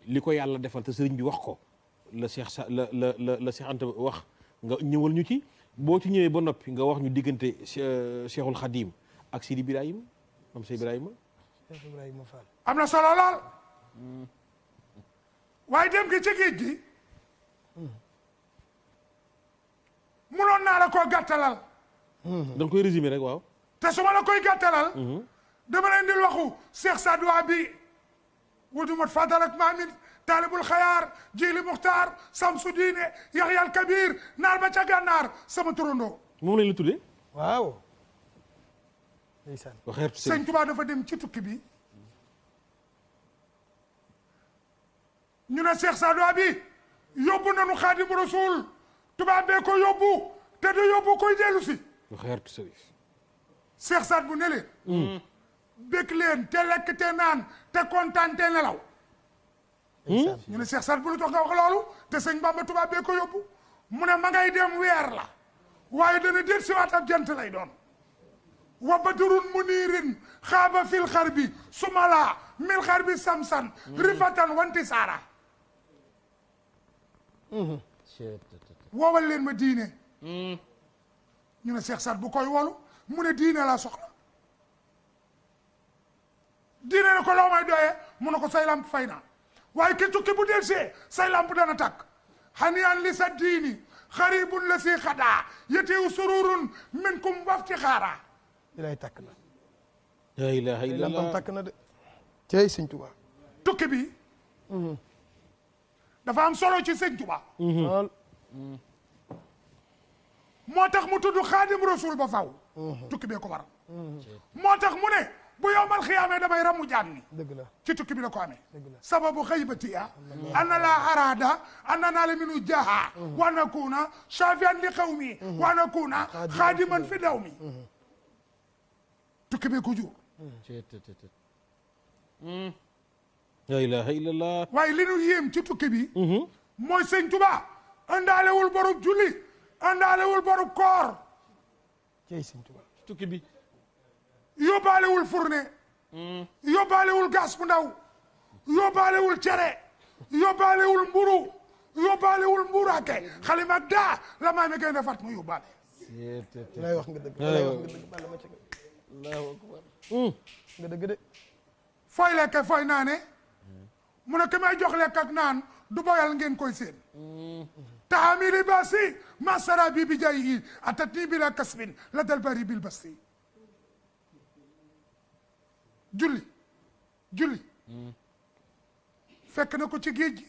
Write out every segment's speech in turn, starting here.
li ko yàlla defal te sëriñ bi wax ko la Cheikh sa la Cheikh Anta wax nga ñëwal ñu ci boo ci ñëwee ba noppi nga wax ñu diggante Cheikhul Khadim ak Sidi Ibrahima am sa Ibrahima. Cheikh Ibrahima Fall. am na solo lool. waaye dem gi ci géej gi. munoon naa la koo gàttalal. da nga koy résumer rek waaw. te su ma la koy gàttalal. dama leen di waxu Cheikh Sadou Abi wudu mat Fadal ak Maamin Taalibul Xayaar Jili Muxtaar Samsu Diine Yaxya al Kabir naar ba ca gànnaar sama turandoo. moom lañ la tuddee. waaw. ndeysaan. sëñ Tuubaa dafa dem ci tukki bi. ñu ne Cheikh Sadou Abi yóbbu nañu Xaadimu Rasuul tubaab bee ko yóbbu te du yóbbu koy dellu si. Cheikh Saad bu ne leen. bëgg leen te lekk te naan te kontaan te nelaw. ñu ne Cheikh Saad bu lu tax nga wax loolu te sëñ Bamba tubaab bee ko yóbbu mu ne ma ngay dem weer la waaye dana del siwaat ab jant lay doon. wa badrun munirin xaaba fil xarbi sumala mil xarbi samsan rifatan wanti saara. woowal leen ma diine. ñu ne Cheikh Saad bu koy wolu mu ne diine laa soxla. diine ne ko loo may doyee mu ne ko say lamp fay naa waaye ki tukki bu delsee say lamp dana takk. xaniyaan li sa diini xaribun la si xadaa yetewu sururun minkum wafti xaaraa. lay takk na. la ilaha illallah lampam takk na de. cey sëñ Tuubaa. tukki bi. dafa am solo ci sëñ Tuubaa. moo tax mu tudd Xaadim Rasul ba faw. tukki bee ko waral. moo tax mu ne bu yowmal xiyaamee damay ramu jaam ni. dëgg la ci tukki bi la ko amee. sababu xaybatiya anna laa araada anna naala minu jaha wa nakuna shafian li qawmi wa nakuna xaadiman fi dawmi. tukki bee ko jur. la ilaha illallah. waaye li nu yéem ci tukki bi. mooy sëñ Tuubaa andaalewul borub julli andaalewul borub koor. cey sëñ Tuubaa. tukki bi. yóbbaalewul fourne. yóbbaalewul gas bu ndaw. yóbbaalewul cere. yóbbaalewul mburu. yóbbaalewul mburaake xalima ak daa la maame Gaynde Fatma yóbbaale. lay wax nga dëgg. lay wax nga dëgg bala ma ci Allahu akbar. nga dëgg de. fooy lekke fooy naane. mu ne ki may jox lekk ak naan du boyal ngeen koy seen. taami libaasi masara bi jayyi atatni bila kasbin la dal bari bil basti. julli julli. fekk na ko ci géej gi.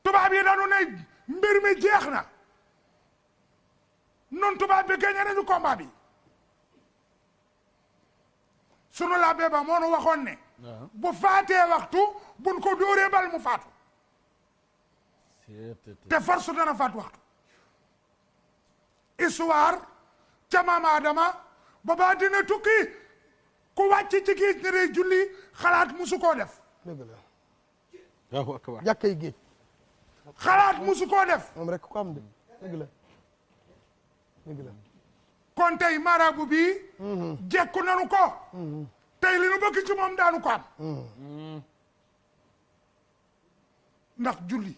tubaab yi dañu ne mbir mi jeex na. nun tubaab bi gagné nañu combat bi. sunu làbbee ba moo nu waxoon ne. bu faatee waxtu buñ ko dóoree bal mu faatu. te force dana faat waxtu. histoire ca maam Adama ba dina tukki ku wàcc ci géej ne day julli xalaat musu koo def. dëgg la. Allahu akbar. jàkkay géej. xalaat musu koo def. moom rek ko am de dëgg la dëgg la. kon tey marabu bii. jekku nanu ko. tey li nu bëgg ci moom daanu ko am. ndax julli.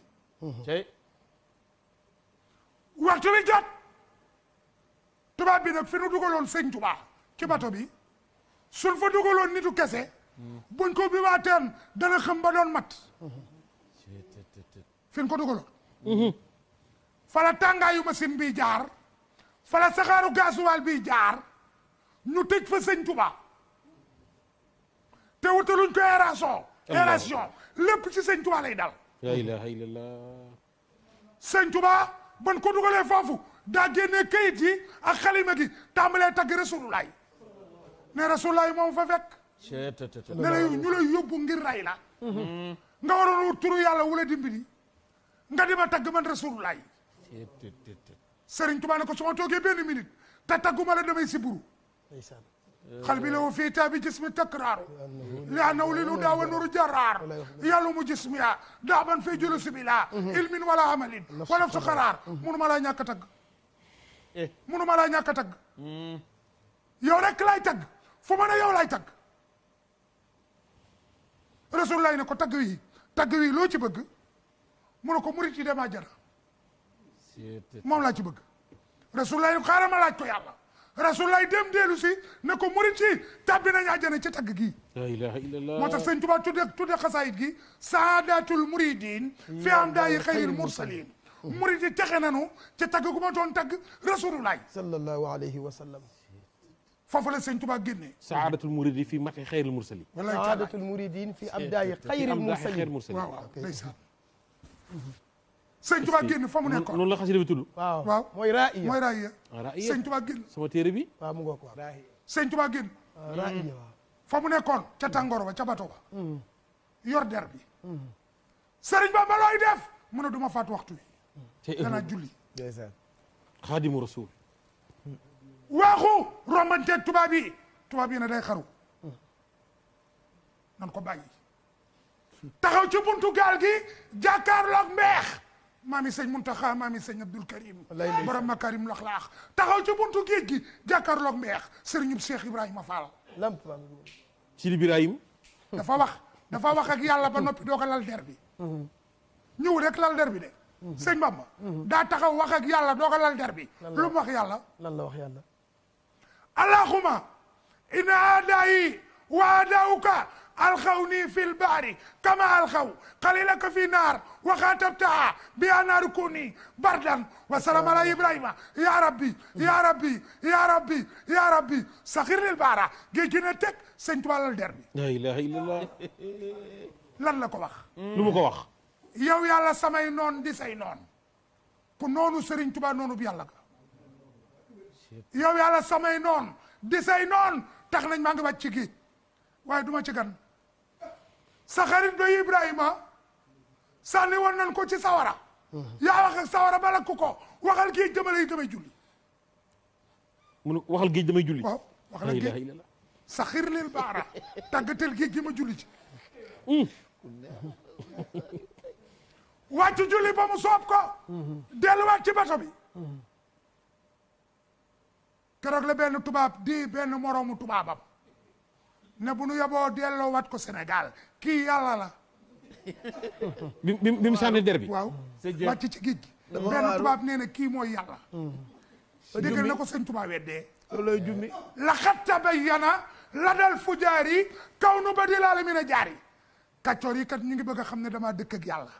tey. waxtu bi jot. tubaab bi nag fi nu dugaloon sëñ Tuubaa ci bato bi. suñ fa dugaloon nitu kese. buñ ko bi waateen dana xam ba doon mat. fi nu ko dugaloon. fala tàngaayu machine bi jaar. fala saxaaru gaasuwaal bi jaar. ñu tëj fa sëñ Tuubaa. te wutaluñ ko aération lépp ci sëñ Tuubaa lay dal. la ilaha illallah. sëñ Tuubaa ban ko dugalee foofu daa génnee kayit yi ak xalima gi tàmbalee tagg Rasulullah ne Rasulullah moom fa fekk. ne la ñu lay yóbbu ngir ray la. nga waroon wut turu yàlla wula dimbali nga di ma tagg man Rasulullah. Sëriñ Tuubaa ne ko su ma toogee benn minute te tagguma la damay siburu. قلبي له في تاب جسم تكرار لأنه للهدى والنور جرار يلوم جسمها دعبا في جلوس بلا علم ولا عمل ونفس قرار منو ما لا ñàkk tagg منو ما لا ñàkk tagg yow rek lay tagg fu ma ne yow lay tagg Rasulullah ne ko tagg wi loo ci bëgg mu ne ko murit yi dem àjjana moom laa ci bëgg Rasulullah ne ko xaaral ma laaj ko yàlla Rasulullah dem dellu si ne ko murit yi tàbbi nañ àjjana ci tagg gi la ilaha illallah moo tax sëñ Tuubaa tudde xasaayit gi saadatul muridin fi am daayi xayril mursalin murit yi texe nanu ci tagg gu ma doon tagg Rasulullah sallallahu alayhi wa sallam foofu la sëñ Tuubaa génnee saadatul muridi fi mati xayril mursalin saadatul muridin fi abdaayi xayril mursalin waaw waaw ndeysaan sëñ Tuubaa génn fa mu nekkoon noonu la xasida bi tudd waaw mooy raaya sëñ Tuubaa génn sama téere bi waaw mu ngoog waaw sëñ Tuubaa génn raaya waaw fa mu nekkoon ca tàngoor ba ca bato ba yor der bi sëriñ Bamba looy def mu ne du ma faat waxtu wi danaa julli xaadimu rasul waaxu rombanteeg tubaab yi ne day xaru nan ko bàyyi taxaw ci buntu gaal gi jàkkaarloog mbeex maami sëñ Muntaxa maami sëñ Abdul Karim borom makarim laxlaax taxaw ci buntu géej gi jàkkaarloog mbeex sëriñub Cheikh Ibrahima Fall lamp Sidi Ibrahim dafa wax ak yàlla ba noppi doo ko lal der bi ñëw rek lal der bi de sëñ Bamba daa taxaw wax ak yàlla doo ko lal der bi lu mu wax yàlla lan la wax yàlla allahumma inna aadaayi wa aadaawuka alxawni fi lbaari kama alxaw xalilaka fi naar wa xaatabtaha bi anaaru kuni bardan wa salam ala ibrahima ya rabbi ya rabbi ya rabbi ya rabbi saxir lil baara géej gi ne teg sëñ Tuubaa lal der bi la ilaha illallah lan la ko wax lu mu ko wax yow yàlla samay noon di say noon ku noonu Sëriñ Tuubaa noonu bi yàlla ka yow yàlla samay noon di say noon tax nañ maa ngi wàcc ci géej waaye duma ci gan sa xarit ba Ibrahima sànni woon nañ ko ci sawara yaa wax ak sawara ba lakk ko waxal géej damay julli mun waxal géej damay julli waaw waxal géej sa xir lil baara tàggatel géej gi ma julli ci wàcc julli ba mu soob ko delluwaat ci bato bi keroog la benn tubaab di benn moroomu tubaabam ne bu nu yeboo delloo wat ko Sénégal kii yàlla la bi mu sànni der bi waaw wàcc ci géej gi benn tubaab nee na kii mooy yàlla déggal na ko sëñ tubaab weddee looloy jummi la xat tabayyana la dal fujaari kaw nu ba di laala mi na jaari kàccoor yi kat ñu ngi bëgg a xam ne damaa dëkk ak yàlla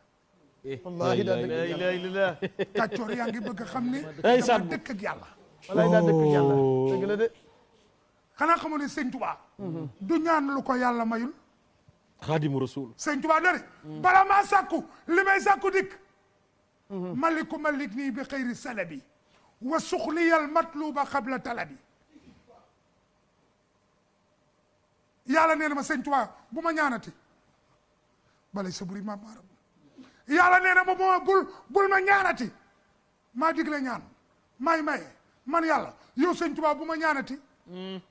wallahi daa dëkk ak yàlla kàccoor yaa ngi bëgg a xam ne damaa dëkk ak yàlla wallahi daa dëkk ak yàlla dëgg la de xanaa xamu ne sëñ Tuubaa du ñaan lu ko yàlla mayul xaadimu rasul sëñ Tuubaa dane bala maa sàkku li may sàkku dikk maliku malik nii bi xëyri salabi wa suxliyal matluba xabla talabi yàlla nee na ma sëñ Tuubaa bu ma ñaanati balay sa buri maam maaram yàlla nee na ma bul ma ñaanati maa digle ñaan maay maye man yàlla yow sëñ Tuubaa bu ma ñaanati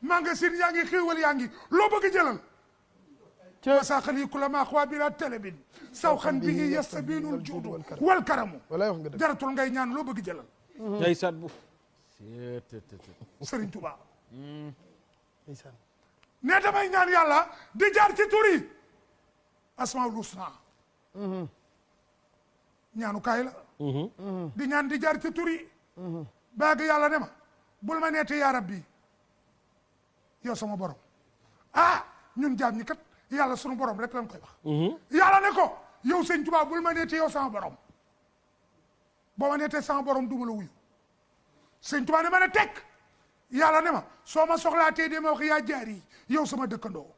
maa nga sin yaa ngi xéewal yaa ngi loo bëgg jëlal wasaaxali ku la maa xwaa bila telebin saw xan bi yastabinul juudu wal karamu jaratul ngay ñaan loo bëgg jëlal day sat bu sëriñ Tuubaa ne damay ñaan yàlla di jaar ci turi asmaul husna ñaanu kaay la di ñaan di jaar ci turi baag yàlla ne ma bul ma neeti yaa rabbi yow sama borom ñun jaam ñi kat yàlla sunu borom rek lañ koy wax yàlla ne ko yow sëñ Tuubaa bul ma neeti yow sama borom boo ma neetee sama borom duma la wuyu sëñ Tuubaa ne ma ne teg yàlla ne ma soo ma soxlaatee de ma wax yaa jaari yow sama dëkkandoo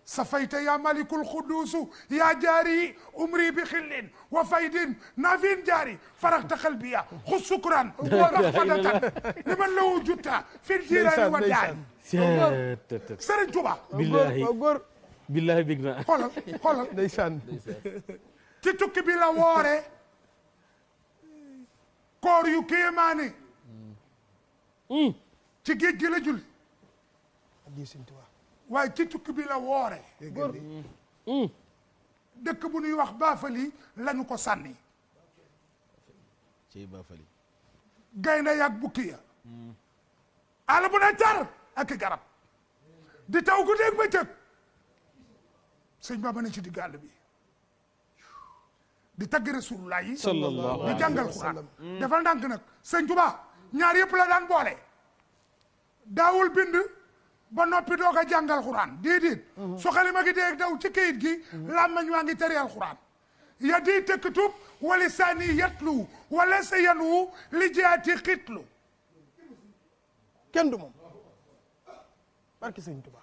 sa fayta yaa malikul xuduusu yaa jaari umri bi xillin wa faydin nafin jaari faraxta xalbiya xus sukran wa maxfadatan li man lawu jutta fil jiiraani wa daari Sëriñ Tuubaa billahi big na xoolal ndeysaan ci tukki bi la woore koor yu kéemaane ci géej gi la julli waaye ci tukki bi la woore dëkk bu ñuy wax baafali lañu ko sànni ci baafali gaynde yaag bukki ya àll bu ne tar ak garab di taw guddeeg bëccëg sëñ Bamba ne ci digg àll bi di tagg Rasulullah yi sallallahu di jàngal Quran defal ndànk nag sëñ Tuba ñaar yëpp la daan boole daawul bind ba noppi doog a jàngal Quran déedéet su xalima gi dee daw ci kayit gi làmmañ waa ngi tere alquran ya di tëkkatub wala saani yatlu wala sa yanu li jaati xitlu kenn du moom barki sëñ Tuba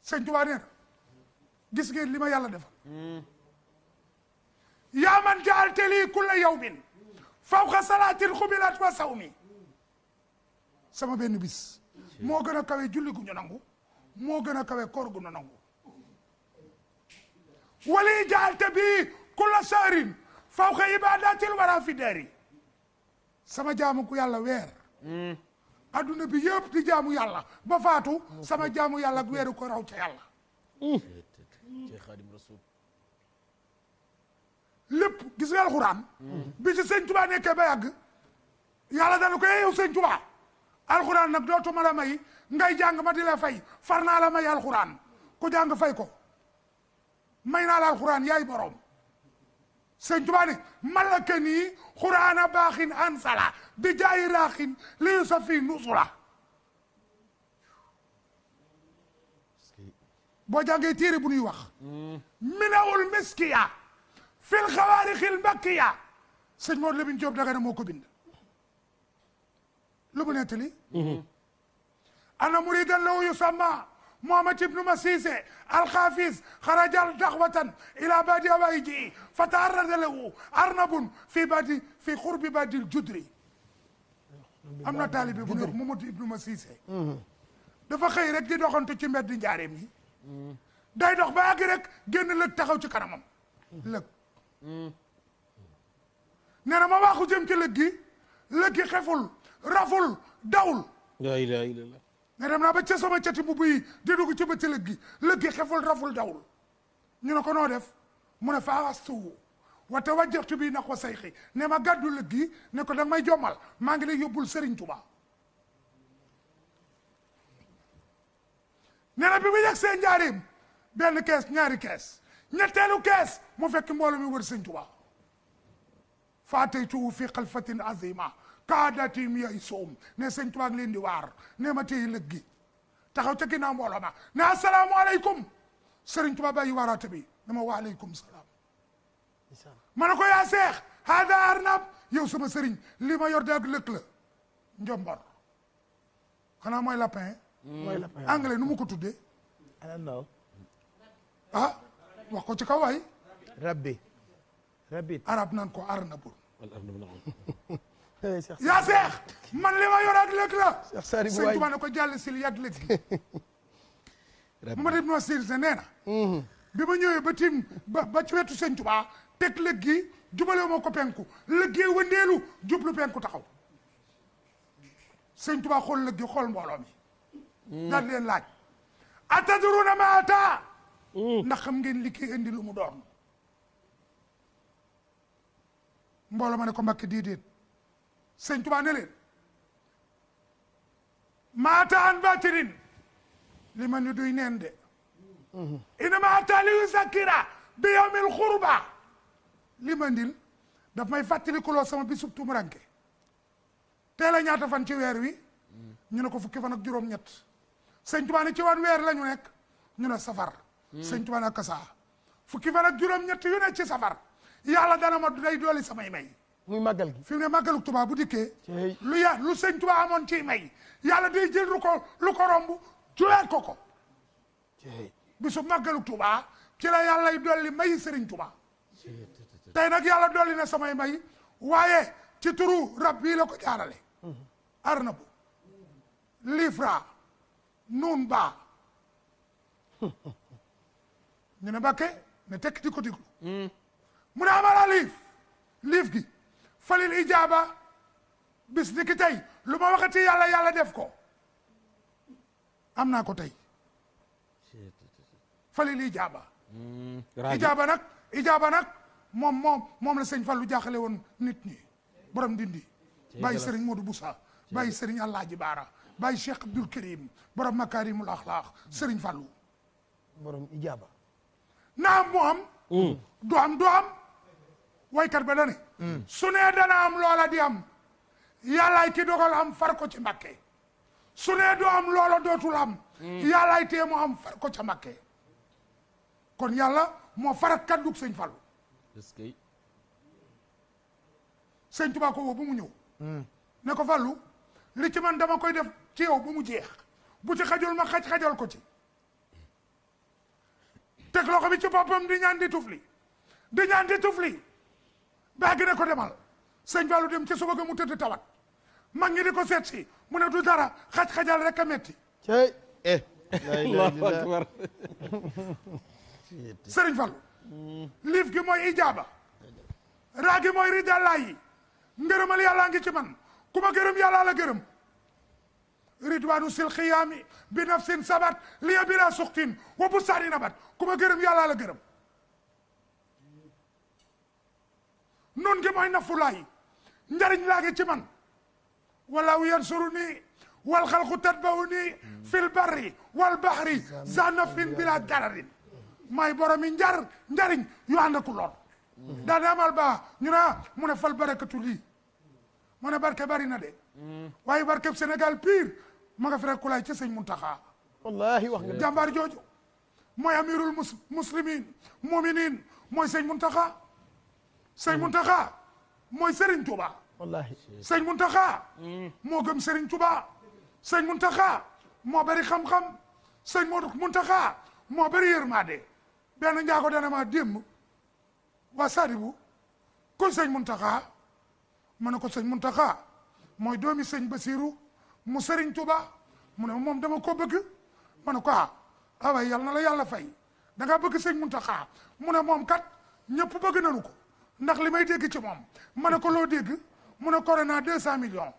sëñ Tuba nee na gis ngeen li ma yàlla defal yaa man jaalte lii kulla yawmin fawqa salaatin xubilat wa sawmi sama benn bis moo gën a kawe julli gu ñu nangu moo gën a kawe koor gu ñu nangu wali jaalte bi kulla saarin fawqa ibadatil wara fi daari sama jaamu ku yàlla weer adduna bi yëpp di jaamu yàlla ba faatu sama jaamu yàlla ak weeru ko raw ca yàlla lépp gis nga alxuraan bi ci sëñ Tuba nekkee ba yàgg yàlla dana ko yow sëñ Tuba alxuraan nag dootuma la may ngay jàng ma di la fay far naa la may alxuraan ku jàng fay ko may naa la alxuraan yaay borom sëñ Tuba ne malaka nii xuraana baaxin ansala bi jaayi raaxin li yu sa fii nusula boo jàngee téere bu ñuy wax minawul miskiya fil xawaarixil mbakkiya sëñ Mor Lamine Diop Dagana moo ko bind lu mu nettali ana muridan law yusamma Muhammad ibnu Masise alxaafis xarajal daxwatan ila badi awayji fa taarrada lahu arnabun fi xurbi badil judri am na taalibe bu ñuy wax Muhammad ibnu Masise dafa xëy rek di doxantu ci mbedd njaareem yi day dox ba àgg rek génn lëg taxaw ci kanamam lëg nee na ma waaxu jëm ci lëg gi xeful raful dawul la ilaha illallah ne dem naa ba ca sama cati mbubb yi di dugg ci bëcc lëg gi xeful raful dawul ñu ne ko noo def mu ne fa astuwu wa tawajjahtu bi naqwa sayxi ne ma gàddu lëg gi ne ko danga may jommal maa ngi lay yóbbul Serigne Touba nee na bi mu yegg see njaareem benn kees ñaari kees ñetteelu kees mu fekk mbooloo mi wër Sëñ Tuba faataytuhu fi xalfatin azima kaadatim yay soom ne Sëñ Tuba ngi leen di waar ne ma téye lëg gi taxaw ca ginnaaw mbooloo ma ne asalaamualeykum Sëriñ Tuba bàyyi waaraate bi ne ma waaleykum salaam ma ne ko yaa seex hada arnab yow sama sëriñ li ma yor de ak lëg la njombor xanaa mooy lapin mooy lapin anglais nu mu ko tuddee I don't know ah wax ko ci kaw waay rabbit arab naan ko arnabul Cheikh yaa seex man li ma yor ak lëg la Cheikh Sari bu Sëñ waay Tuba ne ko jàll sil yàgg lëg gi Mamadou Ibn Sir nee na bi ma ñëwee ba tim ba ci wetu Sëñ Tuba teg lëg gi jubale ma ko penku lëg gi wëndeelu jublu penku taxaw Sëñ Tuba xool lëg gi xool mbooloo mi daal leen laaj atadruna ma ata ndax xam ngeen li kii indi lu mu doon mbooloo ma ne ko Mbàkke déedéet Sëñ Tuba ne leen ma ata an batirin li man ñu duy neen de ina ma ata li yuzakira bi yawmil xurba li ma ndil daf may fàttali kuloo sama bisub tumuranke teel a ñaata fan ci weer wi ñu ne ko fukki fan ak juróom-ñett Sëñ Tuba ne ci wan weer la ñu nekk ñu ne safar Sëñ Tuba ne ak saa fukki fan ak juróom-ñett yu ne ci safar yàlla dana ma day dooli samay may muy màggal gi fi mu ne màggalu Tuba bu dikkee Cey. lu Sëñ Tuba amoon ci may yàlla day jël lu ko romb juleet ko bisu màggalu Tuba ci la yàlla dolli may Sëriñ Tuba tey nag yàlla dolli na samay may waaye ci turu rab bii la ko jaarale arnabu lifra nun ba ñu ne Mbàkke ne tekk di ko diglu mu ne amala liif gi falil ijaaba bis ni ki tey lu ma waxati yàlla def ko am naa ko tey falil ijaaba ijaaba nag moom la sëñ Fallu jaaxale woon nit ñi borom dindi bàyyi sëriñ Modou Boussa bàyyi sëriñ Alaaji Baara bàyyi Cheikh Abdoul Karim borom makaarimul axlaaq sëriñ Fallu borom ijaaba. naam mu am. du am du am. waykat ba dane su nee dana am loola di am. yàllaay ki dogal am far ko ci Mbàkke. su nee du am loola dootul am. yàllaay tee mu am far ko ca Mbàkke. kon yàlla moo farak kaddug sëñ Fallu. est-ce que sëñ Tuubaa ko woo bu mu ñëw. ne ko Fallu li ci man dama koy def ci yow bu mu jeex. bu ci xajul ma xajal ko ci. teg loxo bi ci boppam di ñaan di tufli. di ñaan di tufli. baa gi ne ko demal. sëñ Fallu dem ci suba ga mu tëdd tawat. mag ñi di ko seet si mu ne du dara xajal rek a metti. cey. Allahu akbar. Sëriñ Fallu liif gi mooy ijaaba. raa gi mooy ridalaa yi. ngërëmal yàllaa ngi ci man ku ma gërëm yàllaa la gërëm. ridwaanu sil xiyaami bi nafsin sabat liya bila suxtin wa bu saani nabat ku ma gërëm yàllaa la gërëm. nun gi mooy nafulaay njariñ laa ngi ci man. wallahu yansuruni wal xalqu tatbawuni fil barri wal bahri za nafin bila dararin maay boromi njariñ yu ànd ak lor. daa amal ba ñu naa mu ne fal barakatu lii mu ne barke bari na de waaye barkeb Sénégal pire ma nga fi rek ku lay ci sëñ Muntaxa. wallahi wax nga jàmbaar jooju mooy amirul muslimin muminin mooy sëñ Muntaxa. sëñ Muntaxa mooy Serigne Touba. wallahi sëñ Muntaxa moo gëm Serigne Touba. sëñ Muntaxa moo bari xam-xam. sëñ Muntaxa moo bari yërmande. benn njaago dana ma démb waa Sadibou kon sëñ Muntaxa ma ne ko sëñ Muntaxa mooy doomi sëñ Basiru mu Serigne Touba mu ne moom dama ko bëgg ma ne ko waaye yal na la yàlla fay da nga bëgg sëñ Muntaxa mu ne moom kat ñëpp bëgg nañu ko ndax li may dégg ci moom ma ne ko loo dégg mu ne corona 200 millions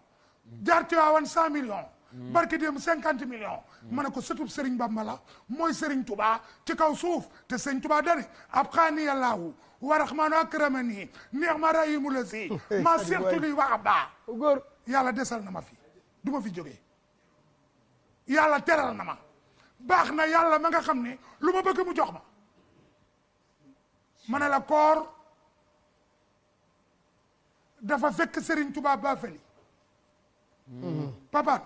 jaar Tiwaawan 100 millions barki démb 50 millions ma ne ko sëtub Serigne Bamba la mooy Serigne Touba ci kaw suuf te Serigne Touba dane ab xaani yàllaahu wa rahmaanu akramani neex ma rahimu la si ma sirtu li wax baa góor yàlla desal na ma fi du ma fi jógee yàlla teral na ma baax na yàlla ma nga xam ne lu ma bëgg mu jox ma ne la koor dafa fekk Serigne Touba Bafeli papa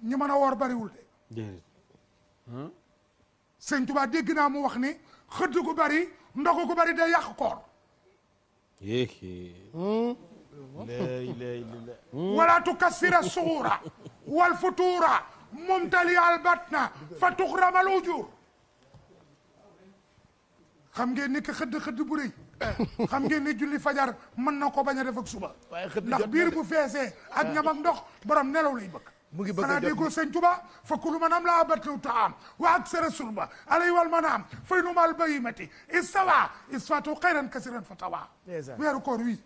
ñi mën a woor bariwul de Serigne Touba dégg naa mu wax ni xëdd gu bari ndogu gu bari day yàq koor wala tukassira suura wal futuura mumtali al batna fa tuxramal ujur xam ngeen ni que xëdd bu rëy xam ngeen ni julli fajar mën na ko bañ a def ak suba ndax biir bu feesee ak ñam ak ndox borom nelaw lay bëgg mu ngi bëgg xanaa déggoo sëñ Tuba fa kulu man am la abatlu taam wa aksara sulba alay wal manaam fay numal bayimati istawa isfatu xayran kasiran fa tawa weeru koor wi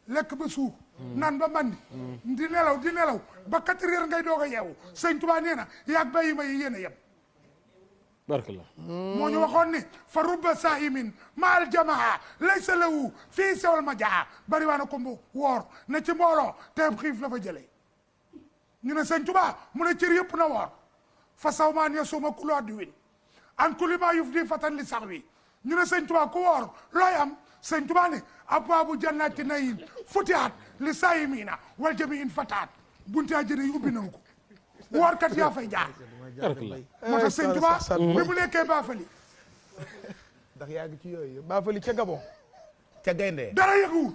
lekk ba suur naan ba mandi di nelaw ba 4 heures ngay doog a yeewu sëñ Tuba nee na yaag bayima yi yéen a yem barkallah moo ñu waxoon ni fa rubba saahimin ma al jamaa laysa lahu fii sewal ma jaa bari waa na ko mbu woor ne ci mbooloo te xiif la fa jëlee ñu ne sëñ Tuba mu ne cër yëpp na woor fa sawmaan ya suuma kulu adduwin an kulli ma yufdi fatan li sax wi ñu ne sëñ Tuba ku woor looy am sëñ Tuba ne abwaabu jannati nayin futihat li saayimina wal jamiin fataat bunti àjjana yi ubbi nañu ko woorkat yaa fay jaar moo tax sëñ Tuba bi mu nekkee Bafali ndax yaa ngi ci yooyu Bafali ca Gabon ca gaynde dara yëguwul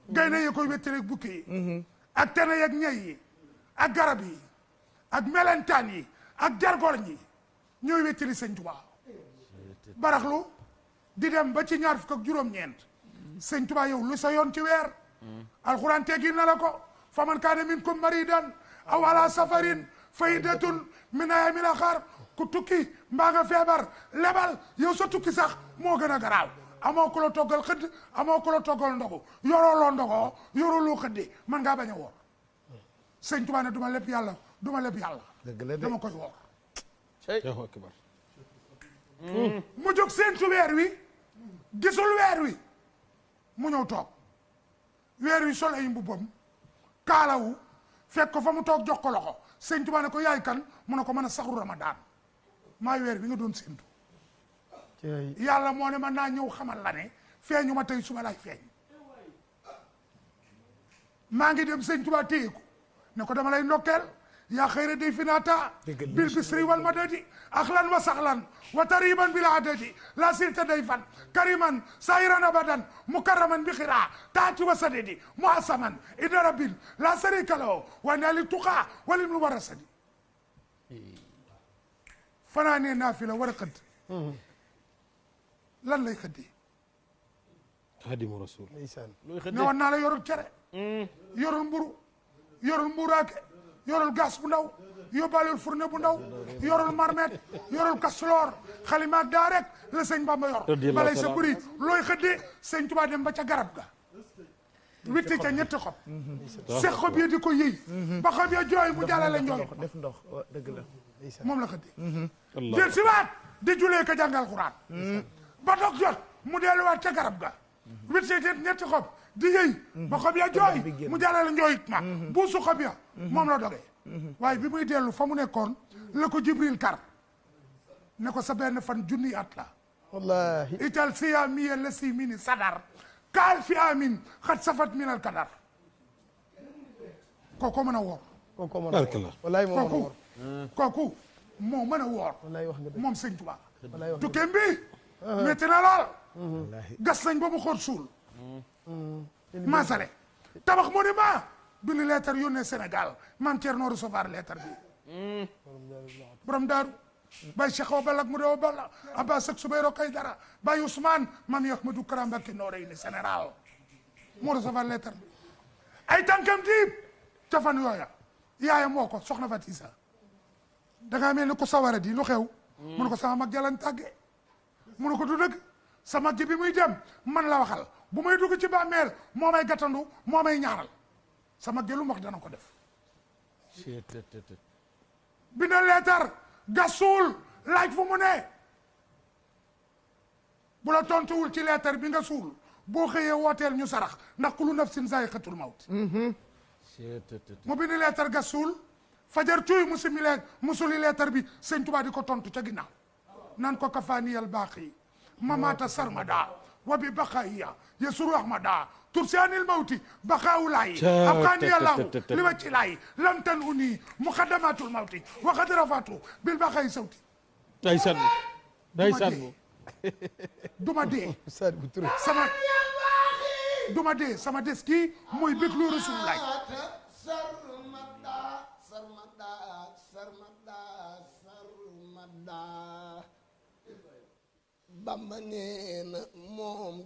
gaynde yi koy wettaleeg bukki yi ak tene yeeg ñey yi ak garab yi ak melentaan yi ak jargoñ yi ñooy wettali sëñ Tuba baraxlu di dem ba ci ñaar fukk ak juróom-ñeent sëñ Tuba yow lu sa yoon ci weer alxuraan teggil na la ko fa man kaane minkum maridan aw ala safarin fa iddatun min ayaamin uxar ku tukki mbaa nga feebar lebal yow sa tukki sax moo gën a garaaw amoo ku la toggal xëdd amoo ku la toggal ndogu yoroo loo ndogoo yoroo loo xëddi man ngaa bañ a woor sëñ Tuba ne duma lépp yàlla dama koy woor mu jóg seentu weer wi gisul weer wi mu ñëw toog weer wi sol ay mbubbam kaalawu fekk ko fa mu toog jox ko loxo sëñ Tuba ne ko yaay kan mu ne ko mën a saxru Ramadan maa weer bi nga doon séntu yàlla moo ne man naa ñëw xamal la ne feeñu ma tey suba laay feeñ maa ngi dem sëñ Tuubaa téye ko ne ko dama lay ndokkeel yaa xayra day finaata bil bisri wal madadi axlan wa saxlan wa tariban bila adadi la sirta day fan kariman sayiran abadan mukarraman bi xiraa taati wa sadidi muhasaman ida rabbil la sarika lahu wa nali tuqaa walim lu war a sadi fanaanee naafila war a xëdd lan lay xëddee xadimu rasul ne woon naa la yorul cere yorul mburu yorul mburaake yorul gas bu ndaw yóbbaalul fourne bu ndaw yorul marmet yorul kasloor xalimaak daa rek la sëñ Bamba yor balay sa buri looy xëddee sëñ Tuubaa dem ba ca garab ga witti ca ñetti xob sex xob yi di ko yëy ba xob ya jooy mu jàllale njooy def ndox dëgg la moom la xëddee del si waat di julee ka jàngal xuraan ba dog jot mu delluwaat ca garab ga witti ca ñetti xob di yëy ba xob ya jooy mu jàllale njooyit ma buusu xob ya moom la dogee waaye bi muy dellu fa mu nekkoon la ko Jibril kar ne ko sa benn fan junni at la wallahi ital siya miye la si mini sadar kaal fi amin xat safat minal kadar kooku mën a woor kooku mën a woor wallahi moo mën a woor kooku moo mën a woor wallahi wax nga dëgg moom sëñ Tuubaa wallahi wax tukkeem bi métti na lool gas nañ ba mu xóot suul maasale tabax monument bi ni leetar yónnee Sénégal maam Thierno recevoir leetar bi borom daaru bay Cheikh Awa Balla ak mu dewa Balla Abbas ak Soubayro Kay dara bay Ousmane maam yi Ahmadou Kara Mbacké Noreyni général moo recevoir leetar bi ay tànkam diib ca fan yooya yaayam moo ko soxna Fatisa da ngaa mel ni ko sawara di lu xew mu ne ko sama mag jalan tàgge mu ne ko du dëgg sa mag ji bi muy dem man la waxal bu may dugg ci bàmmeel moo may gàttandu moo may ñaanal sama mag ji lu mu wax dana ko def bindal leetar gasuul laaj fu mu ne bu la tontuwul ci leetar bi nga suul boo xëyee wooteel ñu sarax ndax kullu nafsin zaa'iqatul mawt mu bind leetar gasuul fajar cuuy musuli leetar bi sëñ Tuubaa di ko tontu ca ginnaaw nan ko kafaaniyal baaqi mamata sarmada wa bi baqaiya yasuru ahmada tursianil mawti baqaawulaayi abqaaniyallahu li wacci laayi lam tan uni muqaddamatul mawti wa qad rafatu bil baqayi sawti day sànnu duma dee duma dee sama des kii mooy béglu rasulullaay Bamba nee na moom